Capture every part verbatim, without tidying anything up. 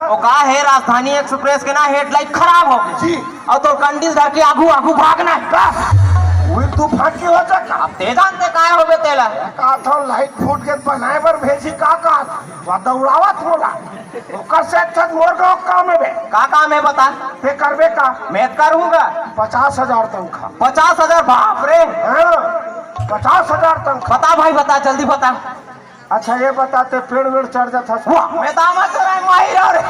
ओ का हे, राजधानी एक्सप्रेस के ना हेडलाइट खराब हो गे। जी। अउ तोर कंडील धर के आगू आगू भागना हे। का? उही तू फाटकी हो जा का? अब ते जानते काय होबे तेला। का था, लाइट फूट गे त बनाए बर भेजी का का? वा दौड़ावत मोला। ओकर से अच्छा मोर गाँव काम हे बे। का काम हे बता? ते करबे का? मैं करूँगा। पचास हजार तनखा। पचास हजार? बाप रे। हाँ, पचास हजार तनखा। बता भाई, बता, जल्दी बता। अच्छा, ये बता, ते पेड़ वेड़ चढ़ जात हस? वाह, मैं दामा चोराए माहिर हँव रे।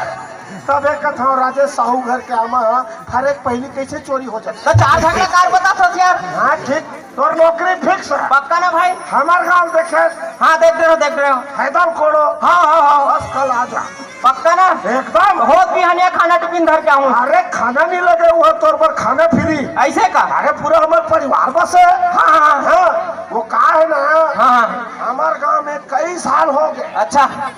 तब एक कथा, राजेश साहू घर के आमा ह, हर एक पहिली कैसे चोरी हो जात? तो चार झगड़ा कार बता थस यार। हाँ, ठीक, तोर नौकरी फिक्स हे। पक्का ना भाई? हमर गाँव देखे? हाँ, देख रहे हो, देख रहे हो। हैदर कोड़ो। हाँ, हाँ, हाँ। बस कल आ जा। पक्का ना? एकदम। होत बिहनिया खाना टिफिन धर के आहूँ। अरे, खाना नहीं लगे, वो तोर पर खाना फ्री। ऐसे का? अरे, पूरा हमर परिवार बसे। हाँ, हाँ, हाँ। हाँ, वो का हे ना, हाँ, हाँ। हमर गाँव में कई साल हो गे। अच्छा।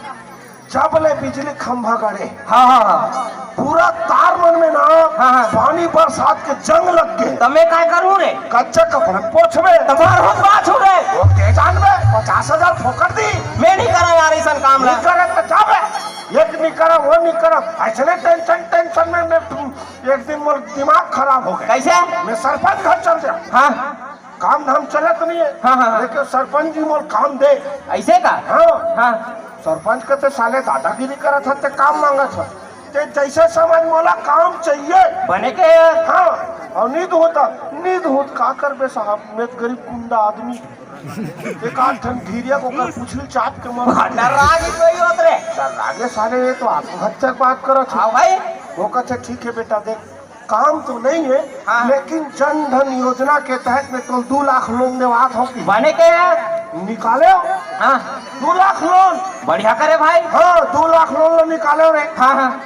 जब ले बिजली खंभा गड़े, हाँ, हाँ, हाँ। पूरा तार मन में ना हाँ, हाँ। पानी बरसात के जंग लग गे। त मैं काय करूँ रे? कच्चा कपड़ा पोछबे। त मार होत बाछू रे। वो के जानबे, पचास हजार फोकट दी। मैं नहीं करा यार ऐसन काम ला। नहीं करे त जाबे। एक नहीं करा, वो नहीं करा। ऐसने टेंशन, टेंशन में मैं, एक दिन मोर दिमाग खराब हो गे। कैसे? मैं सरपंच घर चल देंव। हाँ। काम धाम चलत नहीं हे। हाँ, हाँ, हाँ। लेकिन सरपंच जी मोर काम दे। ऐसे का? हाँ। हाँ। सरपंच कथे साले दादागिरी करत हस, ते काम मांगत हस। ते जैसे समझ मोला काम चाहिए। बने के यार। हाँ। अउ नींद होता, नींद होत का करबे साहब, मैं तो गरीब गुंडा आदमी। एक आध ठन धीरिया को कर पुछली चाप के मर। डर्रा गे तो ही होत रे। डर्रा गे साले, ये तो आत्महत्या के बात करत हे। हाँ भाई। वो कथे ठीक हे बेटा, देख काम तो नहीं हे, हाँ। लेकिन जन धन योजना के तहत मैं तो दू लाख लोन देवात हँव कि। बने के हे? निकालेंव। हाँ। दू लाख लोन। बढ़िया करे भाई। हाँ, दू लाख लोन ला निकालेंव रे। हाँ, हाँ।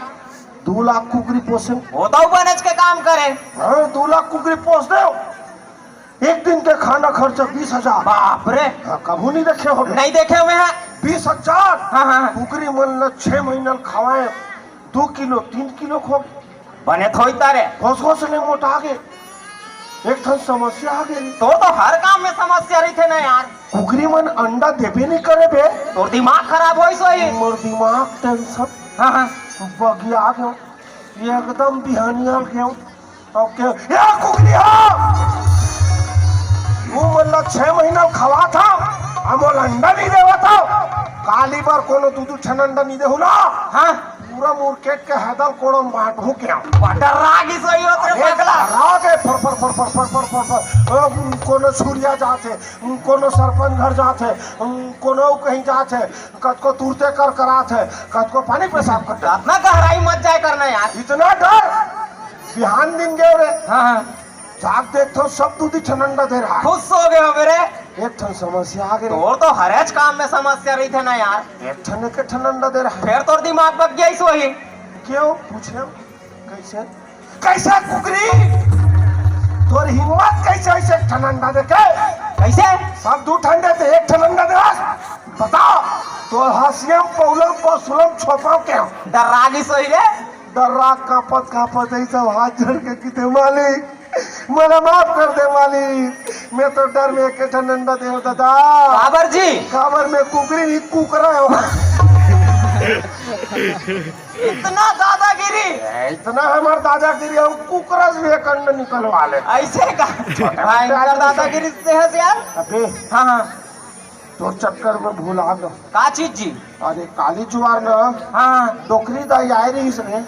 दू लाख कुकरी पोसेंव। वो तो बनेच के काम करे। हाँ, दू लाख कुकरी पोस देंव। एक दिन के खाना खर्चा बीस हजार। बाप रे। हाँ, कभू नहीं देखे होबे। नहीं देखे हँव मैं। बीस हजार। हाँ, हाँ। कुकरी मन ला छह महीना ल खवाएंव, दू किलो, तीन किलो खो। बने थोई तारे। घोस घोस ले मोटा गे। एक ठन समस्या आ गे। तोर तो हर काम में समस्या रहिथे ना यार। कुकरी मन अंडा देबे नहीं करे बे। तोर दिमाग खराब होइस होही। मोर दिमाग टेंशन। हाँ, हाँ। बगिया गेंव। एकदम बिहनिया गेंव। अब के, ए कुकरी हो! वो मन ला छह महीना खवात हँव, अब मोला अंडा नहीं देवत हव। काली बर कोनो दू दू ठन अंडा नहीं देहू ना। हाँ। पूरा मुरकेट के हैदल कोड़ो माटहूँ के। डर्रा गिस होही होत रे अरे, पगला। डर्रा गे, फर, फर, फर। अ, कोनो छुरिया जात हे, कोनो सरपंच घर जात हे, कोनो कहीं जात हे, कतको तुरते कर करात हे, कतको पानी पेशाब करत हे। अतना गहराई मत जाए करना यार। इतना डर, बिहान दिन गेंव रे। हाँ, हाँ। जाग देखथँव सब दूधी ठन अंडा दे रहा हे। खुश हो गे होबे रे। एक ठन समस्या आ गे रे। तोर तो हरेच काम में समस्या रहिथे ना यार। एक ठन एक ठन अंडा दे रहा हे। फेर तोर दिमाग बग गिस होही। क्यों पूछे? कैसे? कैसे कुकरी? तोर हिम्मत कैसे, ऐसे एक ठन अंडा दे के? कैसे? सब दू ठन देथे, एक ठन अंडा दे। बता, तोर हँसियम, पौलम, पसुलम, छोपम के? डर्रा गिस होही रे। डर्रा काँपत काँपत ऐसे हाथ जोड़ के कथे, मालिक, मोला माफ कर दे मालिक, मैं तो डर में एक ठन अंडा देंव दादा। काबर जी? काबर मैं कुकरी नहीं, कुकरा हँव। इतना दादागिरी? ए, इतना हमर दादागिरी, हम कुकरा से एक अंडा निकलवा ले। ऐसे का? भयंकर दादागिरी से हँस यार। अबे। हाँ, हाँ। तोर चक्कर में भुला गेंव। का चीज जी? अरे काली जुआर ना। हाँ। डोकरी दाई आए रहिस रे।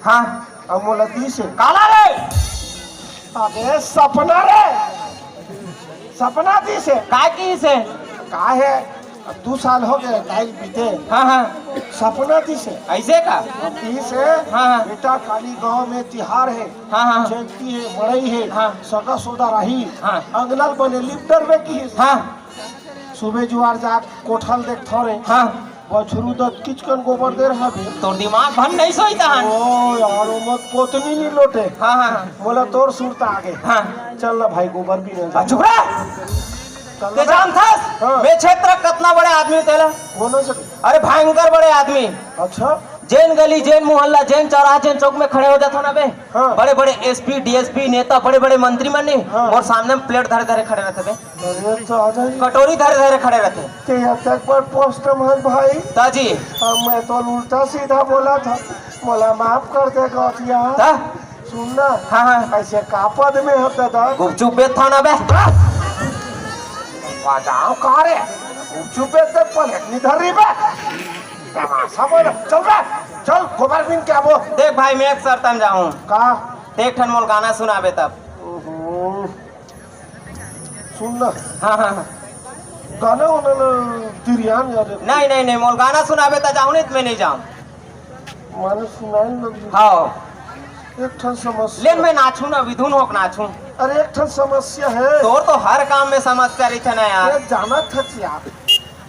हाँ। अब मोला दिस हे। काला रे? अबे सपना रे। सपना दिस हे। का किस हे? का हे? अब दू साल हो गे दाई बीते। हाँ, हाँ। सपना दिस हे। ऐसे का? अब दिस हे। हाँ, हाँ। बेटा काली गाँव में तिहार हे। हाँ, हाँ। जयंती हे, मड़ई हे। हाँ। सगा सोदर आही। हाँ। अंगना ल बने लिप डरबे किहिस। हाँ। सुबह जुआर जा कोठा ल देखथँव रे। हाँ। बछरू दतकिच कन गोबर दे रहा बे। तोर दिमाग भन नहीं सोई तहन। ओ यार, ओमा पोतनी नहीं लोटे। हाँ, हाँ, हाँ। मोला तोर सुरता आ गे। हाँ। चल ना भाई, गोबर बीने जा। चुप रह। चल ते ना। जानथस, हाँ। मैं क्षेत्र कतना बड़े आदमी हँव तेला। कोनो से? अरे भयंकर बड़े आदमी। अच्छा। जेन गली, जेन मोहल्ला, जेन चौराहा, जेन चौक में खड़े हो जाथँव ना बे, हाँ। बड़े-बड़े एसपी, डीएसपी, नेता, बड़े-बड़े मंत्री मन नहीं, हाँ। मोर सामने में प्लेट धरे-धरे खड़े रहिथे बे। अरे, तो आ जाइए। कटोरी धरे-धरे खड़े रहिथे। ते अब तक पर पोस्ट हमार भाई। ताजी। अब मैं तो उल्टा सीधा बोलत हँव। मोला माफ कर दे गौटिया। त? सुन ना। हाँ, हाँ। ऐसे का पद में हो दादा? गुपचुप बेचथव ना बे। बजाओ का रे? गुपचुप बेच दे, पलेट नहीं धर रही बे। तमाशा बोल। चल बे, चल गोबर बीन के आबो। देख भाई, मैं एक शर्त में जाऊँ। का? ते एक ठन मोल गाना सुनाबे तब। ओहो। सुन ना। हाँ, हाँ, हाँ। गाना वाना ना तिरियान जा रे। नहीं, नहीं, नहीं, मोल गाना सुनाबे त जाऊँ, नहीं त मैं नहीं जाऊँ। माने सुनाई लग रही। हाँ। एक ठन समस्या। ले मैं नाचूँ ना, विधुन होक नाचूँ। अरे एक ठन समस्या है। तोर तो हर काम में समस्या रहिथे ना यार। ये जाना था यार।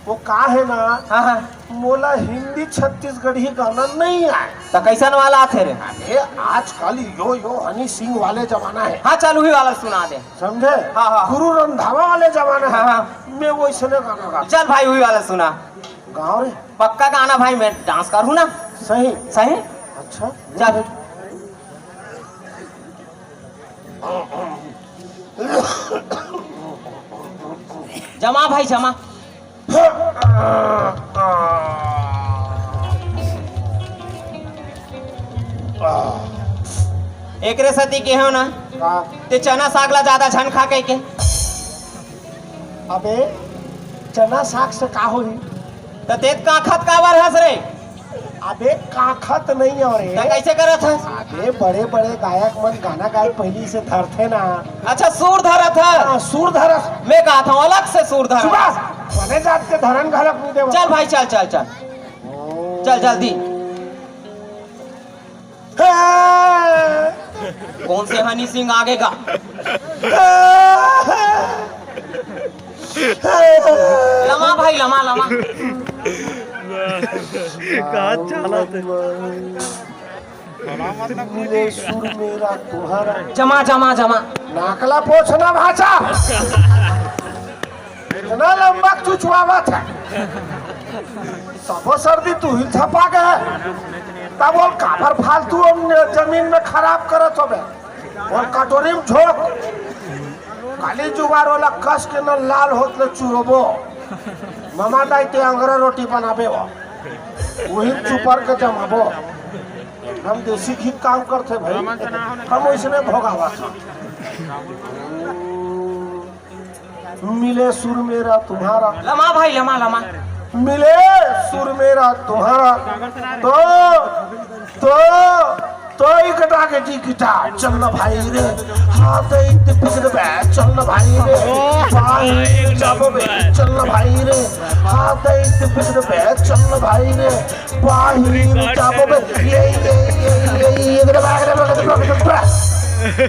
वो का है ना, हाँ, हाँ। मोला हिंदी छत्तीसगढ़ी गाना नहीं आए। त कैसन वाला आथे रे? अरे आजकल यो यो हनी सिंह वाले जमाना है। हाँ, चल उही वाला सुना दे। समझे? हाँ, हाँ। गुरु रंधावा वाले जमाना है। हाँ, हाँ। मैं वैसने गाना गाता। चल भाई, उही वाला सुना। गाँव रे। पक्का गाना भाई, मैं डांस करूँ ना। सही। सही? अच्छा। चल। जमा भाई, जमा। एकरे सेती केहेंव ना, का? ते चना साग ला जादा झन खा कहिके। अबे, चना साग से का होही? त तेत काखत काबर हस रे? अबे, काखत नहीं हो रे। त कैसे करत हस? अबे, बड़े-बड़े गायक मन गाना गाए पहिली से धरथे ना। अच्छा, सुर धरत हस? हाँ, सुर धरत। मैं गात हूँ, अलग से सुर धरत। सुभाष, बने जात के धरन घलक नहीं देवत। चल भाई, चल, चल, चल। चल, जल्दी। हाँ। कौन से हनी सिंह आगे का? लमा भाई, लमा, लमा। कहाँ चालत हे? मिले सुर मेरा तुम्हारा। जमा, जमा, जमा। नाकला पोछना भाषा। इतना लंबा चुचवावत है। सबो सर्दी तू ही छपा गए। तब वो काबर फालतू हम जमीन में खराब करत होबे। और कटोरी में झोंक। काली जुगाड़ वाला कस के न लाल होत ले चुरोबो। ममा दाई ते अंगरा रोटी बनाबे वो। वही चुपर के जमाबो। हम देसी घी काम करते भाई। हम वैसने भोगावा था। मिले सुर मेरा तुम्हारा। लमा भाई, लमा, लमा। मिले सुर मेरा तुम्हारा। तो, तो, तो इकटा के जी किटा। चल ना भाई रे। हाथ इत पिकड़ बे। चल ना भाई रे। पाही जाबो बे। चल ना भाई रे। हाथ इत पिकड़ बे। चल ना भाई रे। पाही जाबो बे। ये, ये, ये, ये, ये, ये,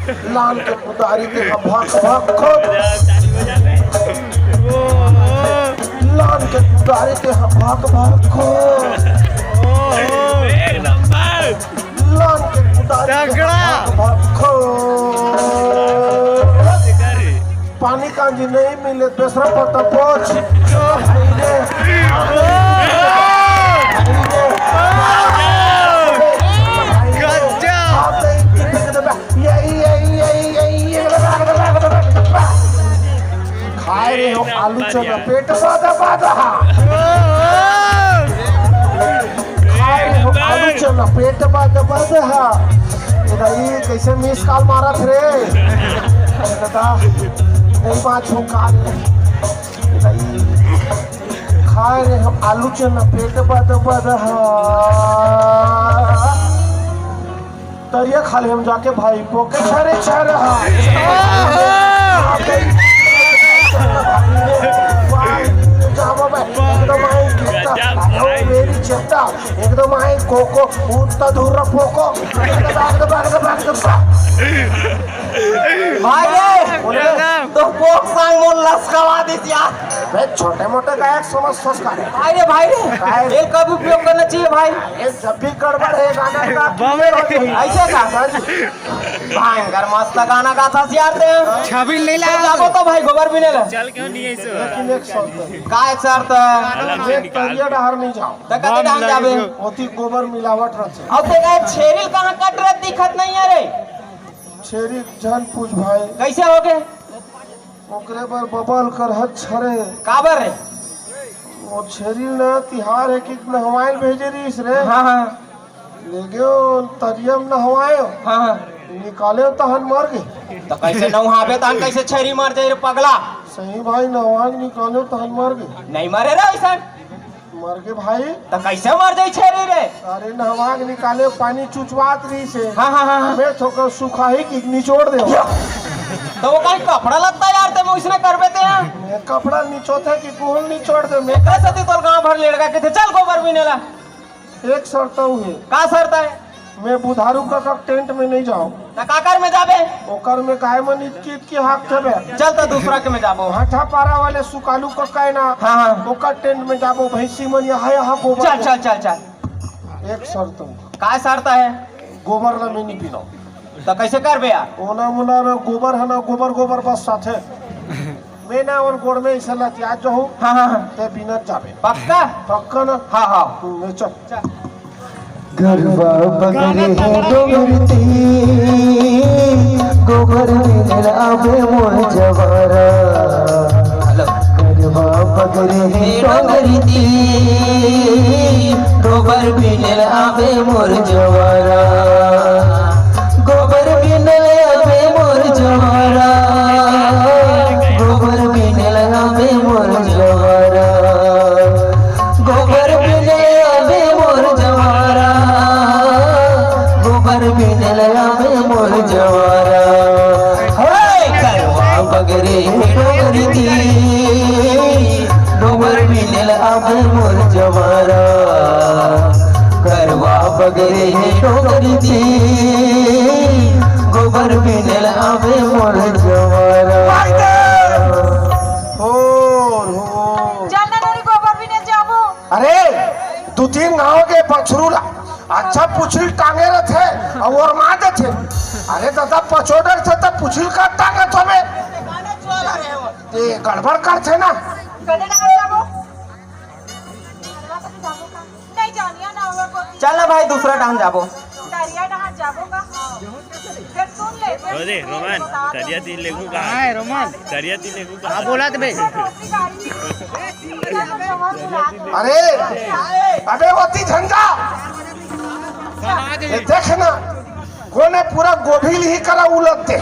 लान के कुदारी ते भक भक खो। लान के कुदारी ते भक भक खो। लान के कुदारी ते तगड़ा। भक भक खो। पानी कांजी नहीं मिले, दूसरा पता पोछ। भाई रे। गजब। ये, ये, ये, ये, ये, ये, खाए रे हो आलू चना पेट बादा बादा हा। खाए रे हो आलू चना पेट बादा बादा हा। ए दाई, कैसे मिस कॉल मारत रे? ए दादा, नहीं बात हो कॉल। ए दाई, खाए रे हो आलू चना पेट बादा बादा हा। तरिया खाली हम जाके भाई पोके छरे छर हा। एकदम आई चेता, एकदम आई कोको, उत्ता धुर्रा पोको। भाई रे, बोले, तो पोक सांग मोन लसकावा दिस यार। बे, छोटे मोटे गायक समझ सोच का है। भाई रे, भाई रे, काय? तेल का भी उपयोग करना चाहिए भाई। ये जब भी गड़बड़ है गाना का, बाबा रे। ऐसे का? भयंकर मस्त गाना गाथस यार ते। छाबीन ले ला। तो जाबो तो भाई गोबर भी ले ले। चल क्यों नहीं ऐसे? लेकिन एक शर्त है। का एक शर्त है? ये तरिया डहर नहीं जाओ। तो कते डाल जाबे? ओती गोबर मिलावट रहते। अब देखा छेरी कहाँ कट रहा दिखत नहीं है रे। छेरी झन पूछ भाई। कैसे हो गए? ओकरे बर बबल कर हत छरे। काबर रे? वो छेरी न तिहार है कि नहवाइल भेजे रहीस रे। हाँ, हाँ। ले गेव तरिया म नहवाएव। हाँ, हाँ। निकालेव तहन मर गे। त कइसे नहवाबे तहन कइसे छेरी मर जाही रे पगला? सही भाई, नहवा के निकालेव तहन मर गे। नइ मरे रे अइसन। मर गे भाई। त कइसे मर जाही छेरी रे? अरे नहवा के निकालेव, पानी चुचवात रहिसे। हाँ, हाँ, हाँ, हाँ। मैं थोकन सुखाही कि निचोड़ देव। त ओ कहीं कपड़ा लत्ता यार, ते म ओइसने करबे ते ह? मैं कपड़ा निचोथे कि कुहू ल निचोड़ देव मैं। एकरे सेती तोर गांव भर लेड़गा कहिथे, चल गोबर बिने ला। एक शर्त अउ हे। का शर्त हे? मैं बुधारू कका के टेंट में नइ जांव। त काकर में जाबे? ओकर में गाय मन इतकी इतकी हाँकथे बे। चल त दूसरा के में जाबो। भाटापारा वाले सुकालू कका हे ना, हाँ, हाँ। ओकर टेंट में जाबो, भैंसी मन यहाँ यहाँ गोबर चल, में। चल, चल, चल। एक शर्त अउ। का शर्त हे? गोबर ला मैं नइ बिनंव। त कइसे करबे यार? ओना मोना ना गोबर हे ना, गोबर गोबर बस साथे। मैं ना ओन गोड़ में अइसे लतियात जाहूं। हाँ, हाँ, हाँ। ते बिनत जाबे। पक्का? पक्का ना? हाँ, हाँ। हम्म, ले चल। चल। गरवा बगरे हे डोंगरी तीर, गोबर बिने ल आबे मोर जवारा। हेलो। गरवा बगरे हे डोंगरी तीर, गोबर बिने ल आबे मोर जवारा। गोबर बिने ल आबे मोर जवारा, गोबर बिने ल आबे मोर जवारा, गोबर बिने ल आबे मोर जवारा, गोबर बिने ल आबे मोर जवारा। हे गरवा बगरे हे डोंगरी तीर, गोबर बिने ल आबे मोर जवारा। गरवा बगरे हे डोंगरी तीर, गोबर बिने ल आबे मोर जवारा। होर, होर। चल ना नोनी, गोबर बिने जाबो। अरे, दू तीन गांव के बछरू ला अच्छा पुछिल टांगे रथे, अउ ओरमा देथे। अरे दादा, पचोडर थे त पुछिल का टांगत हवे? ए, गड़बड़ करथे ना। कदे डाहर जाबो? नइ जानिया ना, ओकर कोती चल ना भाई, दूसरा डाहर जाबो। तरिया डाहर जाबो का? फेर सुन ले, फेर अरे, सुन ले, रोमन, बता दे। तरिया तीर लेगू का? हाँ, रोमन। तरिया तीर लेगू का? हाँ, बोला तो बे। अरे, अबे ओती झन जा। ये देख ना, कोने पूरा गोभी लिही करा उलट दे।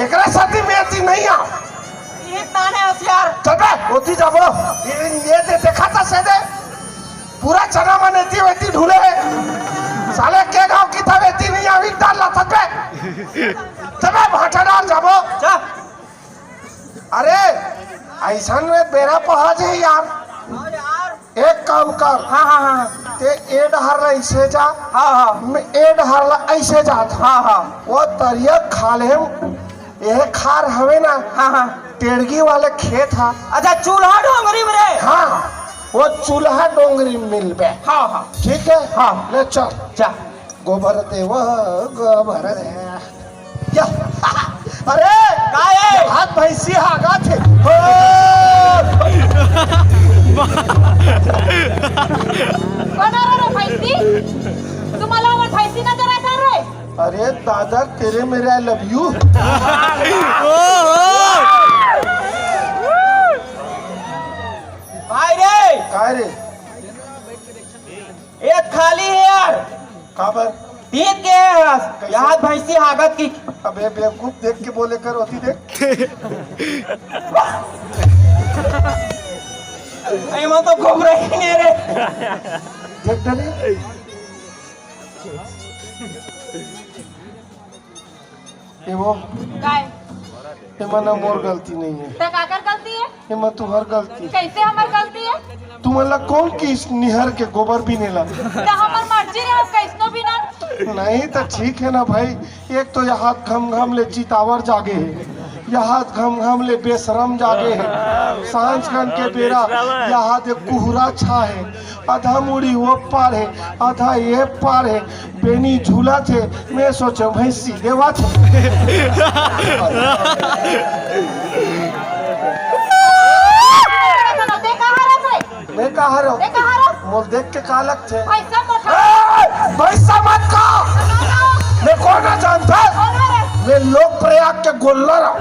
एकरा साथी में एती नइ आ। ये ताने होशियार। चल बे, ओती जाबो। ये, ये दे, देखा था से दे। पूरा चना मन एती वेती ढुले हे। साले के गांव की था वेती नइ आवी, डाल ला थपे। चल बे, भाटा डाल जाबो। चल। अरे, अइसन में बेरा पहुंच हे यार। एक काम कर। हाँ, हाँ, हाँ। ते ए डहर अइसे जा। हाँ, हाँ। मैं ए डहर ला अइसे जात हंव। हाँ, हाँ। ओ तरिया खाल्हे म, ए खार हवे ना। हाँ, हाँ। टेड़गी वाले खेत हा। अच्छा, चूल्हा डोंगरी में रे। हाँ, ओ चूल्हा डोंगरी में मिलबे। हाँ, हाँ। ठीक हे? हाँ। ले चल। जा। गोबर देवा, गोबर दे। या, अरे, का हे? हाथ भैंसी हागथे। हो। कोन हरे रे भैंसी? तुम्हारा हमर भैंसी नजर आता रे? अरे दादा, तेरे मेरे I love you। भाई रे। काय रे? ए खाली हे यार। काबर? तीन के हे यार। कैसे? याद भैंसी हागत की। अबे बेवकूफ, देख के बोले कर, ओती देख। एमा तो घूम रही नहीं रे। देख डरे। ए वो, काय? एमा ना मोर गलती नइ हे। त काकर गलती हे? एमा तुहर गलती। कइसे हमर गलती हे? तुमन ला कोन किहिस निहर के गोबर बिने ला? त हमर मर्जी रहे, हम कइसनो बिनन। नहीं त ठीक हे ना भाई, एक तो यहां घम घम ले चितावर जागे हे, यहां घम घम ले बेसरम जागे हे, सांझ खन के बेरा यहां दे कुहरा छा हे, आधा मुड़ी ओ पार हे, आधा ए पार हे, बेनी झूलथे, मैं सोचेंव भैंसी देवथे। ते कहाँ रथे? मैं कहाँ रहूं? ते कहाँ रहो? मोला देख के का लगथे? भैंसा मोटा। ए, भैंसा मत कह। मैं कोन ला जानथस? मैं लोक प्रयाग के गोल्लर हंव।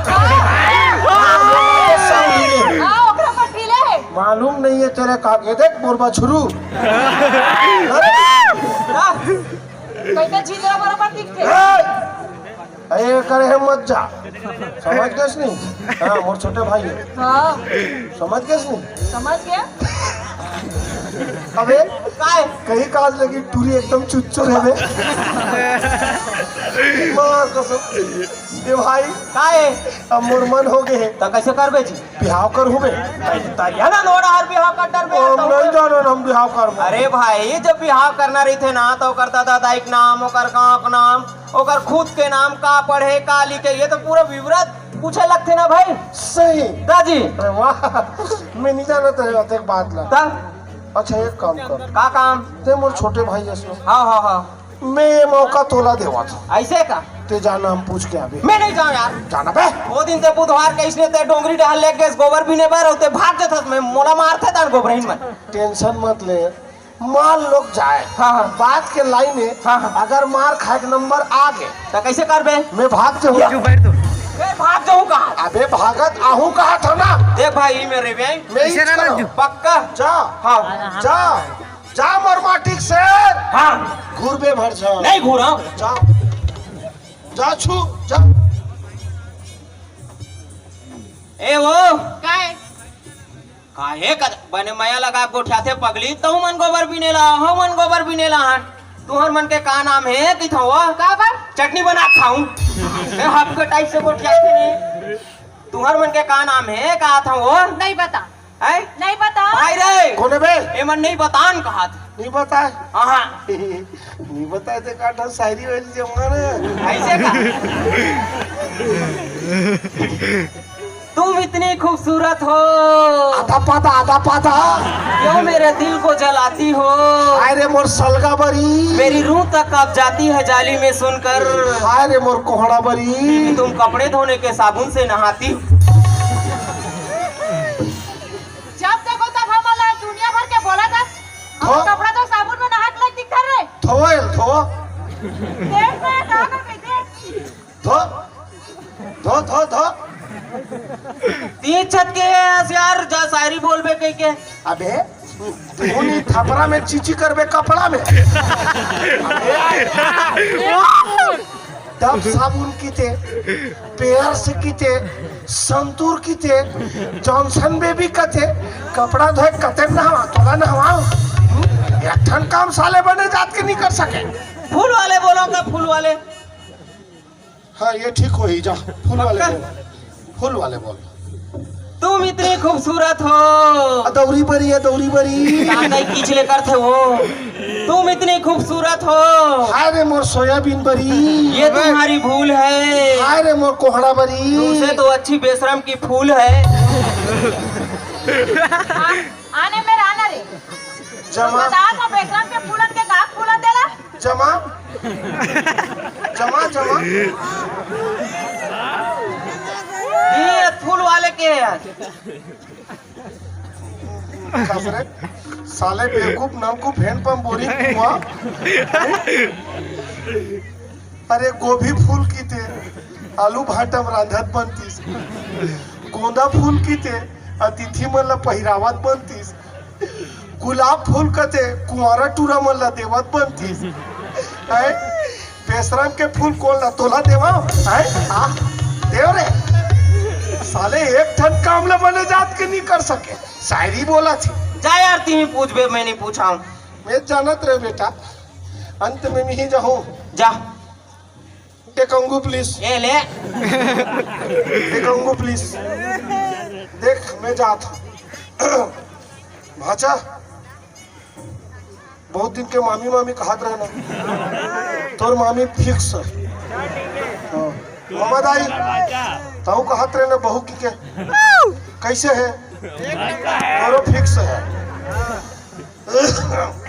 हाँ, ओकरा पर ढीले हे। मालूम नहीं हे तेरे का, ये देख मोर बछरू। अरे, हाँ। कइसे झिंदरा बराबर दिखथे? ए! ए, करे हे मत जा। समझ गेस नहीं? हाँ, मोर छोटे भाई हे। हाँ। समझ गेस नहीं? समझ गया। अबे, काय? कहीं काज लगी टूरी एकदम चुच्चो हे बे। माँ कसम। ए भाई, काय? अब मोर मन हो गे हे। त कइसे करबे जी? बिहाव करहूँ बे। तरिया ना नोड़ा हर बिहाव कर डरबे हम तो। नहीं जानन हम बिहाव करबो। अरे भाई, जब बिहाव करना रहिथे ना, त ओकर दादा दाई के नाम, ओकर गाँव के नाम, ओकर खुद के नाम, का पढ़े, का लिखे, ये तो पूरा विवरण पूछे लगथे ना भाई। सही। दाजी। अरे वाह, मैं नहीं जानत रहे अतेक बात ला। त? अच्छा, एक काम कर। का काम? ते मोर छोटे भाई अस ना। हाँ, हाँ, हाँ। मैं ये मौका तोला देवत हँव। अइसे का? ते जाना, हम पूछ के आबे। मैं नहीं जाँव यार। जाना बे। वो दिन ते बुधवार के इसने ते डोंगरी डहर लेग गेस गोबर बीने बर, अउ ते भाग जाथस, मैं मोला मारथे तान गोबरहीन मन। टेंशन मत ले, मान लो जाए। हाँ, हाँ। बात के लाइन हे, हाँ, हाँ। अगर मार खाए के नंबर आ गे, त कइसे करबे? मैं भाग जाहूँ। चुप बैठ तू। मैं भाग जाहूँ कहाँ? अबे भागत आहूँ कहाँ था ना? देख भाई, ई मेर रहिबे। मैं इसे इस ना करो। रख दू। पक्का? जा। हाँ। जा। जा मोर माटी के शेर। हाँ। घूरबे भर झन। नहीं घूरँव। जा। जा छू, जा। ए वो। काय? काहे कद-, बने मया लगा के गोठियाथे पगली, तहू मन गोबर बीने ला, हो मन गोबर बीने ला हन। तुहर मन के का नाम हे, कहिथँव वो? काबर? चटनी बना के खाऊं। ए, हब के टाइप से गोठियाथे ने। तुहर मन के का नाम हे, कहाथँव वो? नहीं बता। हैं? नहीं बता। भाई रे। कोन हे बे? एमन नहीं बतान कहाथे। नहीं बताय? हाँ, हाँ। नहीं बताय ते का ठन शायरी वायरी जमा ना। अइसे का? तुम इतनी खूबसूरत हो। आधा पादा, आधा पादा। क्यों मेरे दिल को जलाती हो? हाय रे मोर सलगा बरी। मेरी रूह तक कांप जाती है जाली में सुनकर। हाय रे मोर कोहड़ा बरी। तुम कपड़े धोने के साबुन से नहाती हो। जब देखो तब हमन ला दुनिया भर के बोलत हस। हम धो। कपड़ा तो साबुन में नहा के लग दिखत रे। धोएल, धो। देख ना, का कर कहिथे? धो। धो, धो, धो। तीन छत के हस यार, जा शायरी बोलबे कहिके। अबे, तू नी थपरा में चीची करबे कपड़ा में। अबे। डव साबुन किथे, पेयर्स किथे, संतूर किथे, जॉनसन बेबी कथे, कपड़ा धोए कते नहवा, तोला नहवाओ। हम्म? एक ठन काम साले बने जात के नहीं कर सके। फूल वाले बोलो का, फूल वाले। हाँ, ये ठीक होही, जा, फूल वाले पक्का? बोल। फूल वाले बोल। तुम इतनी खूबसूरत हो। अ, दौरी बरी, अ, दौरी बरी। का कई कीच ले करथे वो। तुम इतनी खूबसूरत हो। हाय रे मोर सोयाबीन बरी। ये तुम्हारी भूल है। हाय रे मोर कोहड़ा बरी। तुमसे तो अच्छी बेशरम की फूल है। आ, आने में रहना रे। जमा। बता तो बेशरम के फूलन के का फूलन देला? जमा। जमा, जमा। ये फूल वाले के है। का रे? साले बेवकूफ, नवकूफ, हैंडपंप, बोरिंग, कुआं। अरे गोभी फूल किथे, आलू भाटा म रांधत बनतिस। गोंदा फूल किथे, अतिथि मन ला पहिरावत बनतिस। गुलाब फूल कथे, कुंवारा टूरा मन ला देवत बनतिस। हैं? बेशरम के फूल कोन ला तोला देवंव? हैं? आ, देव रे। साले एक ठन काम ला बने जात के नहीं कर सके। शायरी बोलथे। जा यार, तिही पूछबे, मैं नहीं पूछाऊं। मैं जानत रहे बेटा, अंत में मैं ही जाहूं। जा। एक अंगू प्लीज। ए ले। एक अंगू प्लीज। देख, मैं जात हूं। भांचा, बहुत दिन के मामी मामी कहत रहे ना, तोर मामी फिक्स हे। हाँ। मामा दाई, तहू कहत रहे ना बहू कहिके, कइसे हे? तोरो फिक्स हे।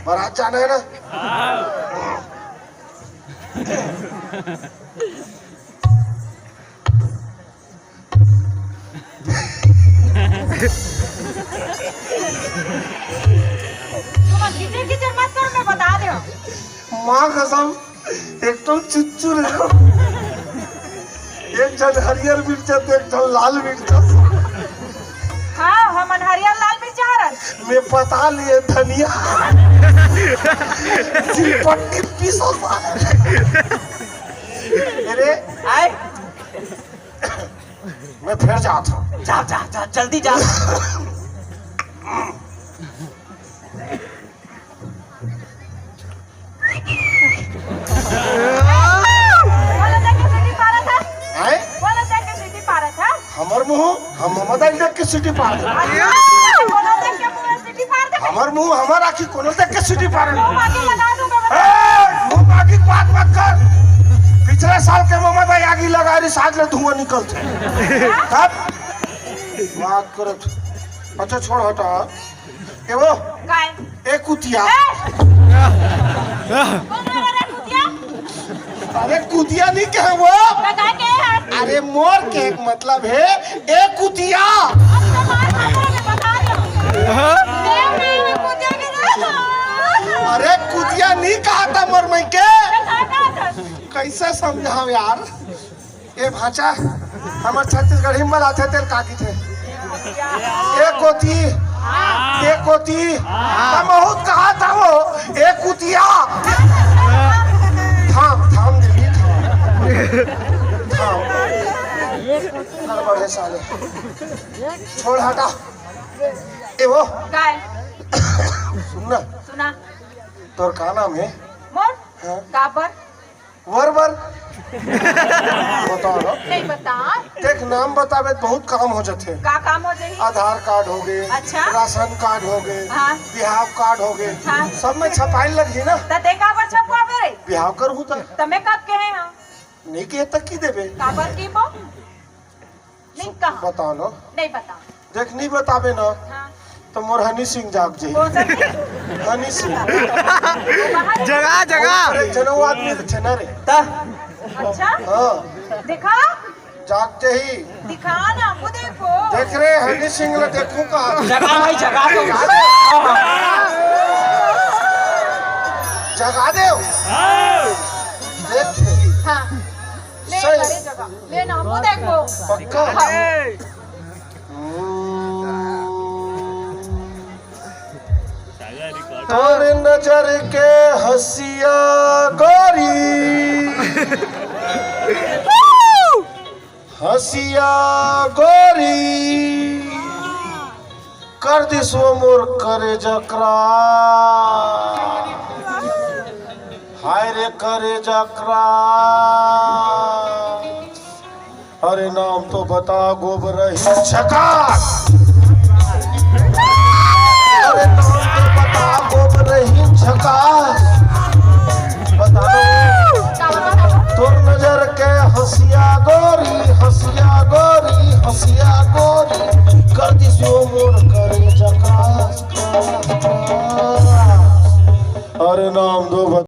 बारात जाना हे ना? तुम कीचड़ कीचड़ मत करो, मैं बता रही हूँ। माँ कसम, एकदम चुच्चू रहे। एक झन हरियर मिर्चा, एक झन लाल मिर्चा। हाँ। हमन हरियर लाल मिर्चा हरन। मैं पता लिए धनिया। सिलपट्टी पीसो साले। अरे, आए। मैं फिर जात हूँ। जा, जा, जा, जल्दी जा। बोलो देख के सीटी पारत है। हैं? बोलो देख के सीटी पारत है। हमर मुंह, हम ममता देख के सीटी पार दे। अच्छा, बोलो देख के पूरा सीटी पार दे। हमर मुंह, हमर आँखी कोनो देख के सीटी पार दे। मुंह बाकी लगा दूंगा, बता। ए, मुंह बाकी बात मत कर। पिछले साल के ममता आगी लगा रही, साथ ले धुआं निकलते। तब बात करत। अच्छा, छोड़, हटा। ए वो, काय? ए कुतिया। ए! कौन है रे कुतिया? अरे कुतिया नहीं कहे वो। तो काय के है? अरे मोर के एक मतलब है, ए कुतिया। अब तो मार खा रहा है, बता दो। हाँ? ए, ए, ए, कुतिया के ना। अरे कुतिया नहीं कहा था मोर मैं के। तो काय कहा था? कैसे समझाओ यार? ए भांचा, हमर छत्तीसगढ़ी में बलाथे तेल काकी थे। ए कोती, ए कोती, हम बहुत कहा था वो, ए कुतिया। थाम, थाम देवी, थाम। थाम। गड़बड़ है साले। छोड़ हटा। ए वो। काय? सुन ना। सुना। तोर का नाम है? मोर? हाँ। काबर? वर वर। बता ना। नहीं बता। देख, नाम बताबे त बहुत काम हो जाथे। का काम हो जाही? आधार कार्ड हो गे, अच्छा। राशन कार्ड हो गे, हाँ। बिहाव कार्ड हो गे, हाँ। सब में छपाई लगही ना। त ते काबर छपवाबे रे? बिहाव करहूँ त। त मैं कब कहे हँव? नहीं कहे त की देबे? काबर की बो? नहीं कहा। बता ना। नहीं बता। देख, नहीं बताबे ना, हाँ। तो मोर हनी सिंह जाग जाही। कौन सा सिंह? हनी सिंह। बाहर है। जगा, जगा। अरे, जनऊ आदमी तो छे ना रे। ता? अच्छा? हाँ। दिखा। जाग जाही। दिखा ना, हमको देखो। देख रे, हनी सिंह ला देखूं कहाँ? जगा भाई, जगा दो। जगा दे। देख। हाँ। ले, सही। अरे जगा। ले ना, हमको देखो। पक्का? हाँ। तोर नजर के हँसिया गोरी, हँसिया गोरी, कर दिस वो मोर करेजा क्रॉस। हाय रे करेजा क्रॉस। अरे नाम तो बता गोबरहीन झकास। अरे नाम तो बता गोबरहीन झकास। बता दो। तोर नजर के हँसिया गोरी, हँसिया गोरी, हँसिया गोरी, कर दिस वो मोर करेजा क्रॉस। अरे नाम तो बता